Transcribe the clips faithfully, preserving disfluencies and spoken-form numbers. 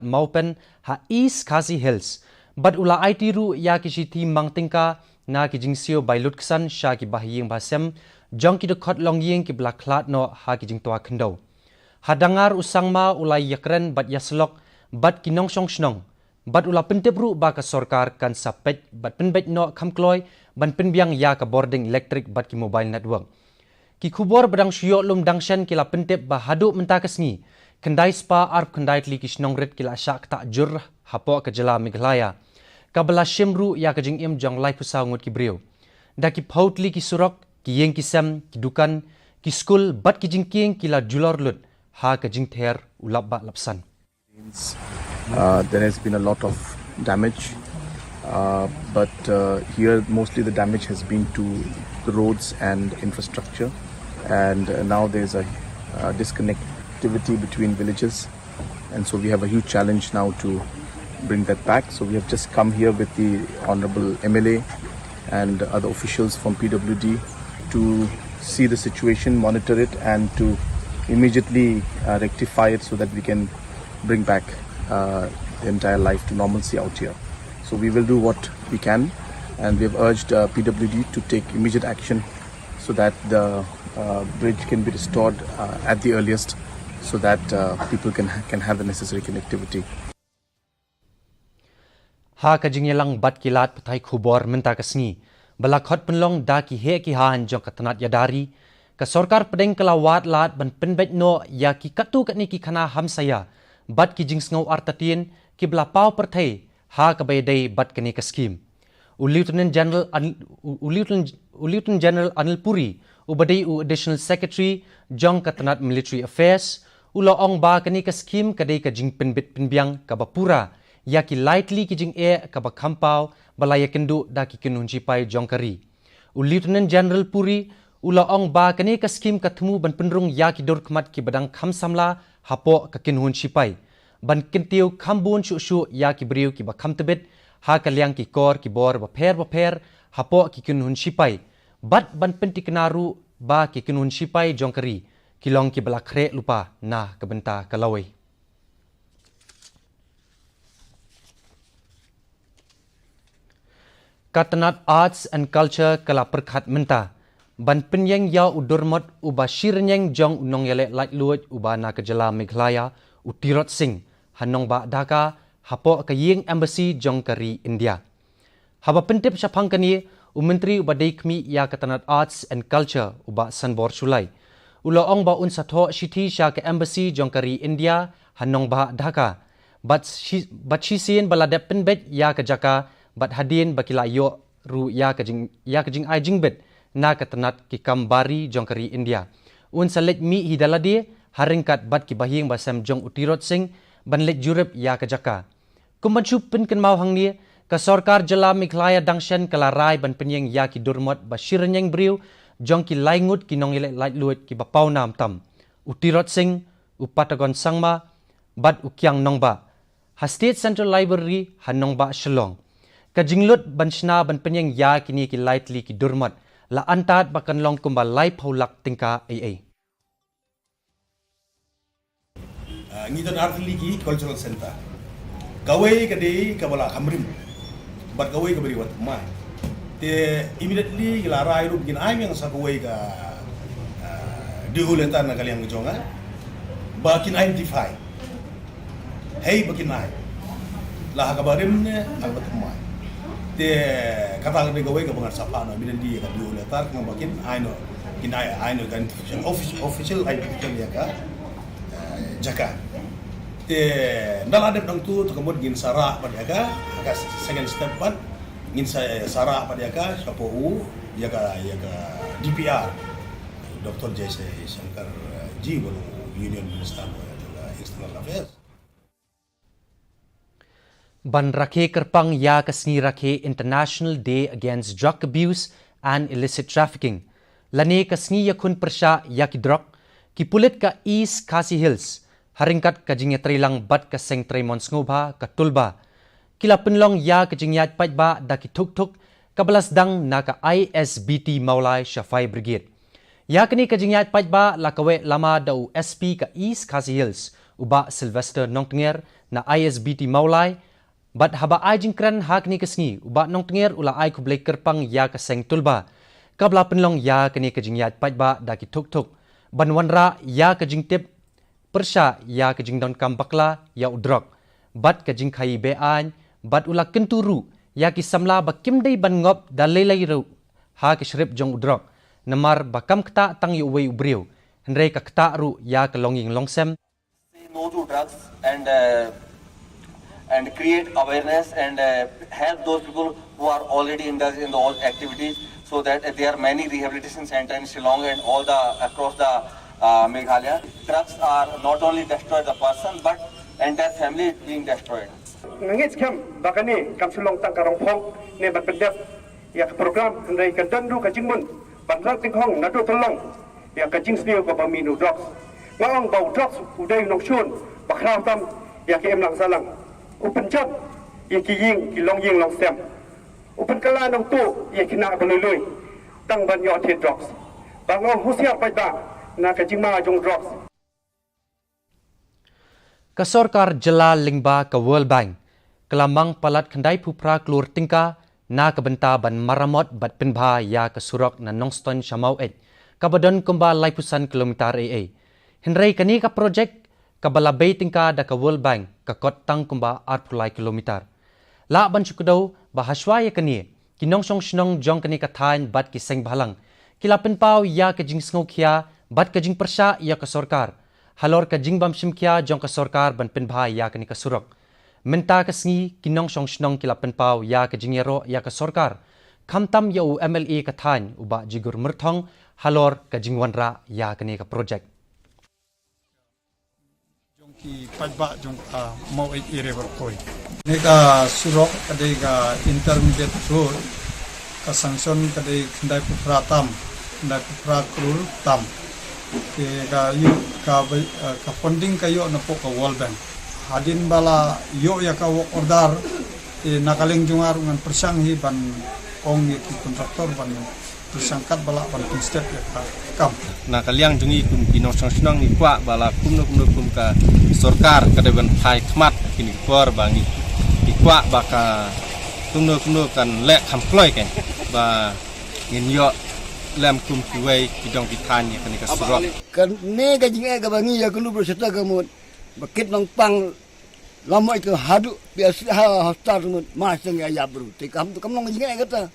Mawpen ha East Khasi Hills. Bad u la aiti ruh ïa ki shithi mang tyngka na ki jingsiew bai lutksan sha ki bahaïing bahasem jong ki dkhot longïing kiba la khlad noh ha ki jingtwa khyndew. Ha Dangar u Sangma u la ïakren bad ïasyllok bad ki nongshong shnong. Bad u la pyntip ruh ba ka sorkar kan sa peit bad pynbeit noh kham kloi ban pynbiang ïa ka bording elektrik bad ki mobile network. Ki khubor ba dang shu ïoh lum dang shen ki la pyntip ba haduh mynta ka sngi, khyndai spah arphew khyndai tylli ki shnong rit ki la shah ktah jur hapoh ka jylla Meghalaya. Kaba la shim ruh ïa ka jingim jong laiphew saw ngut ki briew. Da ki phew tylli ki surok, ki ïing ki sem, ki dukan, ki skul bad ki jingkieng ki la julor lut ha ka jingther u lapbah lapsan. Uh, there has been a lot of damage, uh, but uh, here mostly the damage has been to the roads and infrastructure, and uh, now there's a uh, disconnectivity between villages, and so we have a huge challenge now to bring that back. So we have just come here with the Honorable M L A and other officials from P W D to see the situation, monitor it, and to immediately uh, rectify it so that we can bring back uh, the entire life to normalcy out here. So we will do what we can, and we have urged uh, P W D to take immediate action so that the uh, bridge can be restored uh, at the earliest, so that uh, people can can have the necessary connectivity. Ha ka jingïalang bad ki lad pathai khubor mynta ka sngi, ba la khot pynlong da ki heh ki haiñ jong ka tnat ïada ri, ka sorkar pdeng ka la wad lad ban pynbeit noh ïa ki katto katne ki khana hamsaïa bad ki jingsngew artatien kiba la paw pyrthei ha kaba ïadei bad kane ka skhim. U Lieutenant General An-, u, u Lieutenant, u Lieutenant General Anil Puri, uba dei u Additional Secretary jong ka tnat Military Affairs, u la ong ba kane ka skhim ka dei ka jingpynbit pynbiang kaba pura ïa ki lai tylli ki jingeh kaba kham paw ba la ïakynduh da ki kynhun shipai jong ka ri. U Lieutenant General Puri u la ong ba kane ka skhim ka thmu ban pynrung ïa ki dur khmat kiba dang kham samla hapoh ka kynhun shipai, ban kyntiew kham bun shuh shuh ïa ki briew kiba kham tbit ha ka liang ki kor ki bor bapher bapher hapoh ki kynhun shipai, bad ban pyntikna ruh ba ki kynhun shipai jong ka ri ki long kiba la khreh lypa na ka bynta ka lawei. Ka tnat Arts and Culture ka la pyrkhat mynta ban pynïeng ïa u durmot uba shi rynïeng jong u nongïaleh laitluid uba na ka jylla Meghalaya, u Tirot Sing, ha nongbah Dhaka, hapoh ka ïing embassy jong ka ri India. Haba pyntip shaphang kane, u Myntri uba dei khmih ïa ka tnat Arts and Culture, u Bah Sanbor Shullai, u la ong ba un sa thoh shithi sha ka embassy jong ka ri India ha nongbah Dhaka. Bad shi-, bad shisien ba la dep pynbeit ïa ka jaka, bad hadien ba ki la ïoh ruh ïa ka jing, ïa ka jingai jingbit na ka tnat ki kam bar ri jong ka ri India, un sa leit mih hi da lade ha ryngkat bad ki bahaïing bahasem jong u Tirot Sing ban leit jurip ïa ka jaka. Kum ban shu pynkynmaw hangne, ka sorkar jylla Meghalaya dang shen ka la rai ban pynïeng ïa ki durmot ba shi rynïeng briew jong ki lai ngut ki nongïaleh laitluid kiba paw nam tam, u Tirot Sing, u Patagon Sangma, bad u Kiang Nongbah, ha State Central Library ha nongbah Shillong. Ka jinglut ban shna ban pynïeng ïa kine ki lai tylli ki durmot la antad ba kan long kumba laiphew lak tyngka ei ei. Ah, ngi don ar tylli ki cultural center. Kawei ka dei kaba la kham rim. Bad kawei kaba dei wat mai. Te immediately ki la rai ruh ba kin ai miang sa kawei ka, ah, D O letter na ka liang ka jong nga, ba kin identify. Hei ba kin ai. La ha kaba rim ne ha kaba thymmai. Te kata ka dei kawei kaba ngan sa phah noh immediately ka D O letter, khnang ba kin ai noh, kin ai, ai noh ka identification, offic-, official identification ïa ka, eh, jaka. Te ynda la dep nangtu, te ka mut ngin sa rah pat ïa ka, ha ka second step pat, ngin sa, sa rah pat ïa ka shapoh u, ïa ka, ïa ka D P R, Doctor J Jaishankar, eh, ji, uba long Union Minister, eh, External Affairs. Ban rakhe kyrpang ïa ka sngi rakhe International Day Against Drug Abuse and Illicit Trafficking, lane ka sngi ïakhun pyrshah ïa ki drok, ki pulit ka East Khasi Hills, ha ryngkat ka jingïatreilang bad ka seng trei mon sngewbha ka Tulba, ki la pynlong ïa ka jingïaid paidbah da ki thuk thuk kaba la sdang na ka I S B T Mawlai sha Fire Brigade. Ïa kane ka jingïaid paidbah la kaweh lama da u S P ka East Khasi Hills, u Bah Sylvester Nongtnger na I S B T Mawlai, bad haba ai jingkren ha kane ka sngi, u Bah Nongtnger u la ai khublei kyrpang ïa ka seng Tulba kaba la pynlong ïa kane ka jingïaid paidbah da ki thuk thuk ban wanrah ïa ka jingtip pyrshah ïa ka jingdonkam bakla ïa u drok bad ka jingkhaii be-aiñ, bad u la kyntu ruh ïa ki samla ba kim dei ban ngop da lei lei ruh ha ka shrip jong u drok, namar ba kam ktah tang ïa uwei u briew, hynrei ka ktah ruh ïa ka longïing longsem. Say no to drugs and uh, and create awareness and uh, help those people who are already indulged in those activities, so that there are many rehabilitation centers in Shillong and all the across the uh, Meghalaya. Drugs are not only destroy the person, but entire family is being destroyed. Nga ngeit skhem ba kane kam shu long tang ka rong phong ne ban pyndep ïa ka program, hynrei ka don ruh ka jingmut ban rah tynghong naduh tyllong ïa ka jingsniew kaba mih na u drugs. Nga ong ba u drugs u dei u nongshun ba khraw tam ïa ki imlang sahlang. U pynjot ïa ki ïing, ki longïing longsem. U pynkylla nongtuh ïa ki khynnah ba lui lui tang ban ïoh thied drugs. Ba nga ong husiar paidbah na ka jingma jong u drugs. Ka sorkar jylla lyngba ka World Bank ka la mang palat khyndai phew phra klur tyngka na ka bynta ban maramot bad pynbha ïa ka surok na Nongstoiñ sha Maweit, kaba don kumba laiphew san kilometer ei ei. Hynrei kane ka projek kaba la bei tyngka da ka World Bank ka kot tang kumba arphew lai kilometer. Lah ban shu kdew ba hashwa ïa kane, ki nongshong shnong jong kane ka thaiñ bad ki seng bhalang ki la pynpaw ïa ka jingsngewkhia bad ka jingpyrshah ïa ka sorkar halor ka jingbym shim khia jong ka sorkar ban pynbha ïa kane ka surok. Mynta ka sngi ki nongshong shnong ki la pynpaw ïa ka jingïaroh ïa ka sorkar, khamtam ïa u M L A ka thaiñ u Bah Jigur Myrthong halor ka jingwanrah ïa kane ka projek. Jong ki paidbah jong ka Maweit area Barkoi. Kane ka surok ka dei ka intermediate road, ka sanction ka dei khyndai phew phra tam, khyndai phew phra klur tam. Te ka ïoh ka, ka funding ka ïoh napoh ka World Bank. Hadien ba la ïoh ïa ka work order, te na ka liang jong nga ruh ngan pyrshang hi ban ong ïa ki contractor ban pyrshang kat ba lah ban pynstep ïa ka kam. Na ka liang jong ngi kum ki nongshong shnong ngi kwah ba la kumno kumno kum ka sorkar ka dei ban phai khmat ha kine ki por ba ngi, ngi kwah ba ka kumno kumno kan leh kham kloi kan ba ngin ïoh lem kum kiwei ki dong ki thaiñ ïa kane ka surok. Kane ka jingeh kaba ngi ïa kynduh bad shata ka mut ba kit nongpang Lamoi ka haduh phi asih ha hospital mut ma seng ïa ïap ruh te kam tu kam long jingeh kata.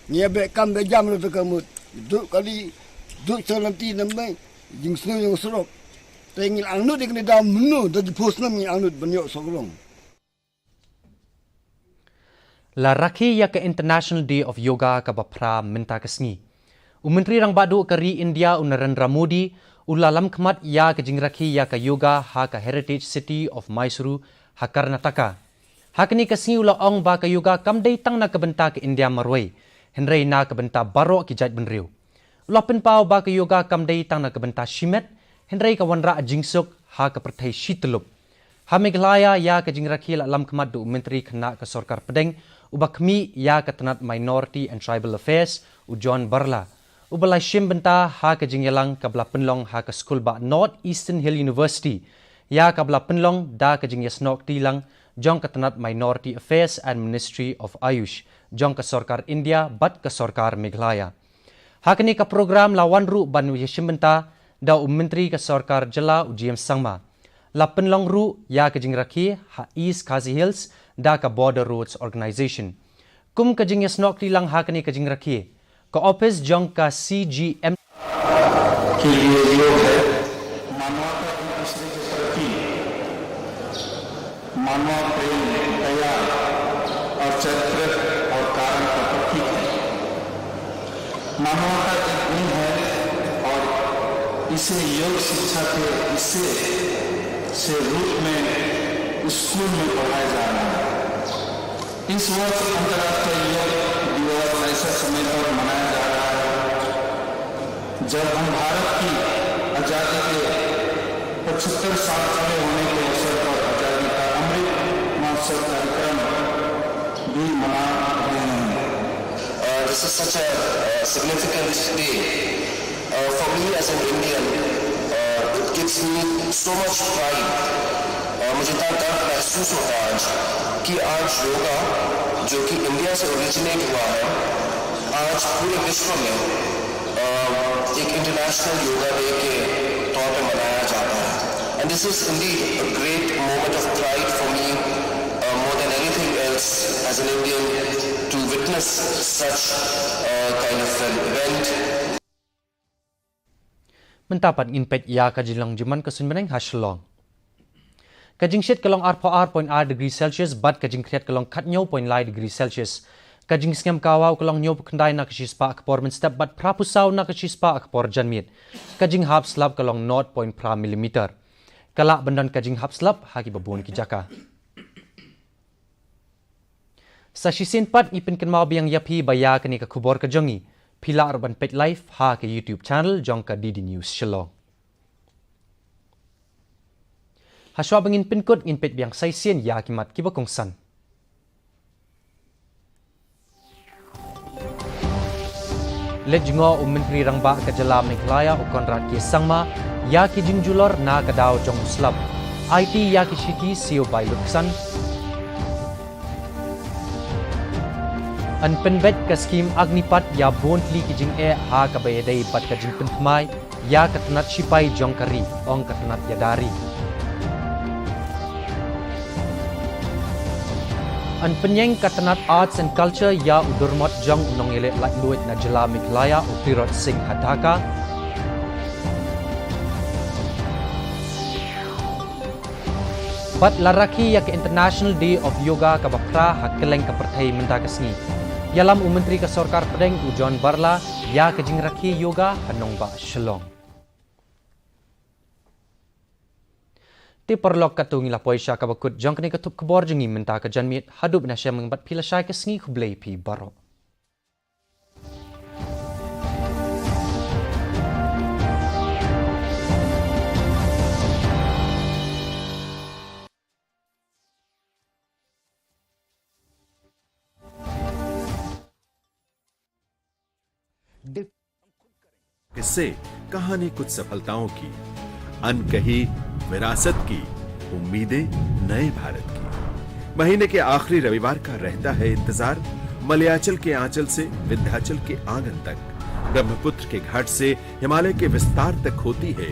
Ngi ïa beh kam beh jam ruh te ka mut. Duh kali duh sel nanti nambai jingsngew jong surok. Te ngi la angnud ïa kane da mynno da jingphohsnam ngi angnud ban ïoh surok long. La rakhe ïa ka International Day of Yoga kaba phra mynta ka sngi. U Myntri Rangbah Duh ka ri India u Narendra Modi u la lamkhmat ïa ka jingrakhe ïa ka yoga ha ka Heritage City of Mysuru ha Karnataka. Ha kane ka sngi u la ong ba ka yoga kam dei tang na ka bynta ka India marwei, hynrei na ka bynta baroh ki jaitbynriew. U la pynpaw ba ka yoga kam dei tang na ka bynta shimet, hynrei ka wanrah jingsuk ha ka pyrthei shityllup. Ha Meghalaya ïa ka jingrakhe la lamkhmat da u Myntri khynnah ka Sorkar Pdeng uba khmih ïa ka tnat Minority and Tribal Affairs u John Barla, uba la shim bynta ha ka jingïalang kaba la pynlong ha ka skul bah North Eastern Hill University, ïa kaba la pynlong da ka jingïasnoh kti lang jong ka tnat Minority Affairs and Ministry of Ayush jong ka Sorkar India bad ka Sorkar Meghalaya. Ha kane ka program la wan ruh ban ïashim bynta da u Myntri ka Sorkar Jylla u J M Sangma. La pynlong ruh ïa ka jingrakhe ha East Khasi Hills da ka Border Roads Organisation. Kum ka jingïasnoh kti lang ha kane ka jingrakhe, ka ophis jong ka C G M के लिए योग है। मानवता की दूसरी जो तरक्की, मानव प्रेम, दया और चरित्र और कारण का प्रतीक है। मानवता एक गुण है और इसे योग शिक्षा के हिस्से से रूप में स्कूल में पढ़ाया जा रहा है। इस वर्ष अंतर्राष्ट्रीय योग दिवस ऐसा समय पर मनाया जा रहा है, जब हम भारत की आजादी के पचहत्तर साल पूरे होने के अवसर पर आजादी का अमृत महोत्सव कार्यक्रम भी मना रहे हैं। Uh, this is such a uh, significant day uh, for me as an Indian. Uh, it gives me so much pride मुझे इतना गर्व महसूस होता है आज कि आज योगा, जो कि इंडिया से ओरिजिनेट हुआ है, आज पूरे विश्व में अ, एक इंटरनेशनल योगा डे के तौर पे मनाया जाता है। And this is indeed a great moment of pride for me, uh, more than anything else, as an Indian, to witness such uh, kind of an event. Mynta pat ngin peit ïa ka jinglong jingman ka suiñbneng ha Shillong. Ka jingshit ka long arphew ar point ar degree Celsius bad ka jingkhriat ka long khathynñiew point lai degree Celsius. Ka jingsngem kawaw ka long hynñiewphew khyndai na ka shispah ka por mynstep bad phraphew saw na ka shispah ka por janmiet. Ka jinghap slap ka long nought point phra millimeter. Ka lah ban don ka jinghap slap ha kiba bun ki jaka. Sa shisien pat ngi pynkynmaw biang ïa phi ba ïa kane ka khubor ka jong ngi phi lah ruh ban peit live ha ka YouTube channel jong ka D D News Shillong. Hashwa ba ngin pynkut ngin peit biang sa shisien ïa ki mat kiba kongsan. Leit jngoh u Myntri Rangbah ka jylla Meghalaya u Conrad K Sangma ïa ki jingjulor na ka daw jong u slap. Aiti ïa ki shithi siew bai lutksan. Yn pynbeit ka skhim Agnipath ïa bun tylli ki jingeh ha kaba ïadei bad ka jingpynthymmai ïa ka tnat shipai jong ka ri, ong ka tnat ïada ri. Yn pynïeng ka tnat Arts and Culture ïa u durmot jong u nongïaleh laitluid na jylla Meghalaya u Tirot Singh ha Dhaka. Bad la rakhe ïa ka International Day of Yoga kaba phra ha kylleng ka pyrthei mynta ka sngi. Ïalam u Myntri ka Sorkar Pdeng u John Barla ïa ka jingrakhe yoga ha nongbah Shillong. Te paralok, katto ngi la poi sha kaba kut jong kane ka thup khubor jong ngi mynta ka janmiet. Haduh ban ïashem bad phi lashai ka sngi, khublei phi baroh. किस्से, कहानी कुछ सफलताओं की, अनकही विरासत की, उम्मीदें नए भारत की। महीने के आखिरी रविवार का रहता है इंतजार। मलयाचल के आंचल से विंध्याचल के आंगन तक, ब्रह्मपुत्र के घाट से हिमालय के विस्तार तक होती है